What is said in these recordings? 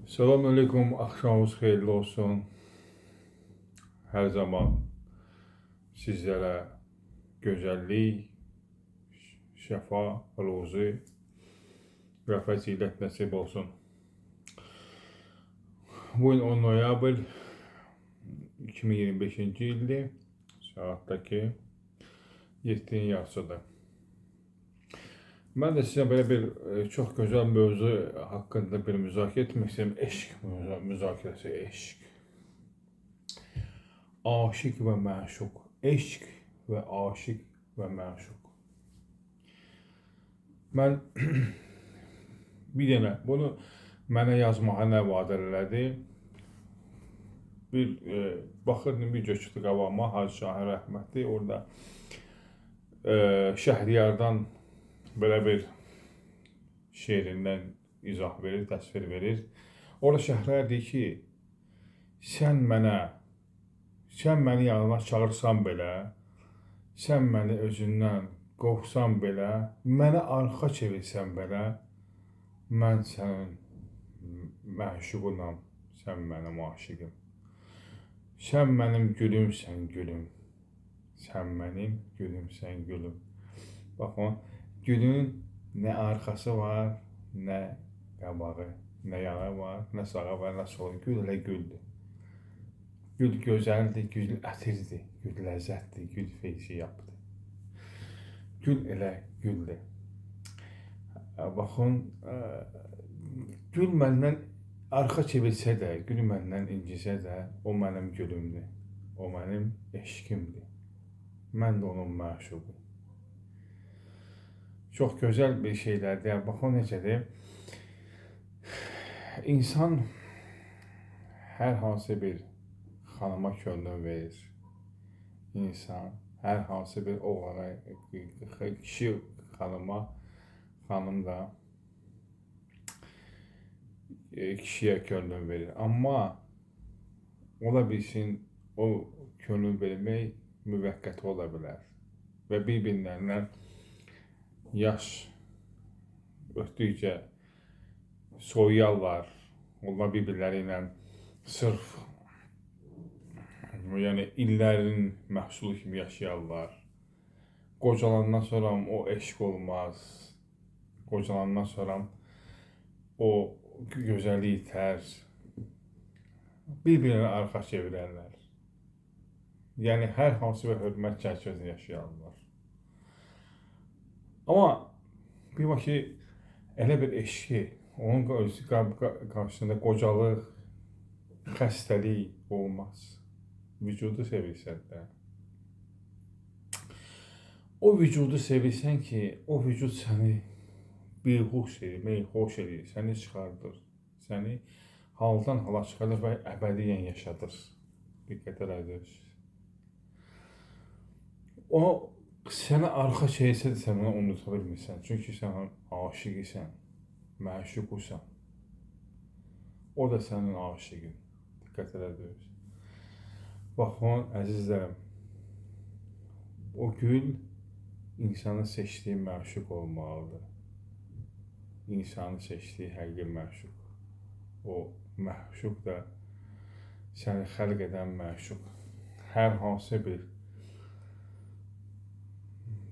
Selamünaleyküm, axşamınız xeyirli olsun. Hər zaman sizlərə gözəllik, şəfa, ruzi və fəzilət nəsib olsun. Bugün 10 noyabr 2025-ci ildir. Saatdakı 7-nin yarısıdır. Mən də sizə belə bir çox gözəl mövzu haqqında bir müzakirə etmək istəyirəm. Eşq müzakirəsi, eşq. Aşiq və məşuq. Eşq və aşiq və məşuq. Mən bir dənə bunu mənə yazmağa nə vadar elədi? Bir baxırdım, video çıxdı qabağıma, Hacı Şahin rəhmətli orada Şəhriyardan belə bir şeirindən izah verir, təsvir verir. Orada Şəhriyar deyir ki, sən məni yanına çağırsan belə, sən məni özündən qovsan belə, mənə arxa çevirsən belə, mən sənin məşuqunam, sən mənim aşiqim. Sən mənim gülümsən gülüm. Sən mənim gülümsən gülüm. Baxın, gülün nə arxası var, nə qabağı, nə yanı var, nə sağı var, nə solu. Gül elə güldür. Gül gözəldir, gül ətirdir, gül ləzzətdir, gül feyziyabdır. Gül elə güldür. Baxın, gül məndən arxa çevirsə də, gül məndən incisə də, o mənim gülümdür. O mənim eşqimdir. Mən də onun məşuquyum. Çox gözəl bir şeylərdir. Baxın necədir? İnsan hər hansı bir xanıma könlün verir. İnsan hər hansı bir oğlana, kişi xanıma, xanım da kişiyə könlün verir. Amma ola bilsin o könül vermək müvəqqəti ola bilər və bir-birlərindən yaş ötdükcə soyuyarlar. Onlar bir-birləri ilə sırf yəni illərin məhsulu kimi yaşayarlar. Qocalandan sonra o eşq olmaz. Qocalandan sonra o gözəllik itər. Bir-birinə arxa çevirərlər. Yəni hər hansı bir hörmət çərçivəsində yaşayarlar. Amma bir bax ki, elə bir eşqi, onun özü qarşısında qocalıq, xəstəlik olmaz. Vücudu sevirsən də. O vücudu sevirsən ki, o vücud səni bihuş edir, meyxoş edir, səni çıxardır, səni haldan hala çıxardır və əbədiyyən yaşadır. Diqqət elədiniz. O sənə arxa çevirsə də sən onu unuda bilmirsən. Çünki sən onun aşiqisən, məşuqusan. O da sənin aşiqin. Diqqət elədiniz. Baxın, əzizlərim, o gül insanın seçdiyi məşuq olmalıdır. İnsanın seçdiyi həqiqi məşuq. O məşuq da səni xəlq edən məşuq. Hər hansı bir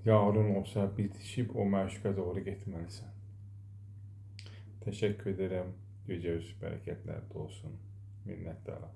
yarın olsa bitişib o məşuqa doğru getməlisən. Təşəkkür edirəm. Gecəniz bərəkətlərdə olsun. Minnətdaram.